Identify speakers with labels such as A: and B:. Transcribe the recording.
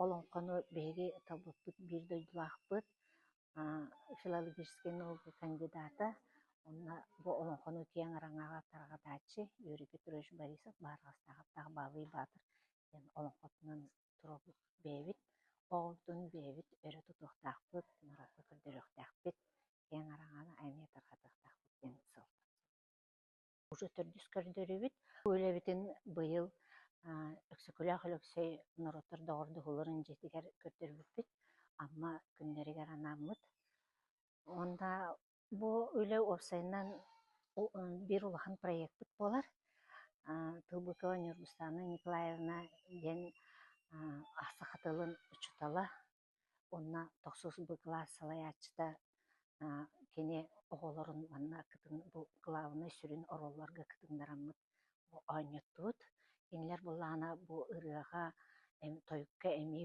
A: Олоҥхону биһиги талбыппыт биир дойдулаахпыт, филологическай наука кандидата, уонна бу олоҥхону киэҥ араҥаҕа тарҕатааччы Юрий Петрович Борисов Баһырҕастаахаттаах Баалый Баатыр диэн олоҥхотунан туруорбут бэйэбит оҕобутун бэйэбит өрө тутуохтаахпыт, норуокка көрдөрүөхтээхпит, киэҥ араҥаны эмиэ тарҕатыахтаахпыт диэн сыалтан. Уже төрдүс көрдөрүүбүт. Үлэбитин быйыл Өксөкүлээх Өлөксөй норуоттар доҕордоһууларын дьиэтигэр көрдөрбүппүт. Амма күннэригэр анааммыт. Уонна бу үлэ уопсайынан биир улахан проекпыт буолар. Тылбыкова Нюргустана Николаевна диэн саха тылын учуутала уонна тохсус Б кылаас салайааччыта кини оҕолорун манна кытын бу кылаабынай сүрүн оруолларга кытыннараммыт оонньоттубут. Кинилэр былаана бу ырыаҕа, тойукка эмиэ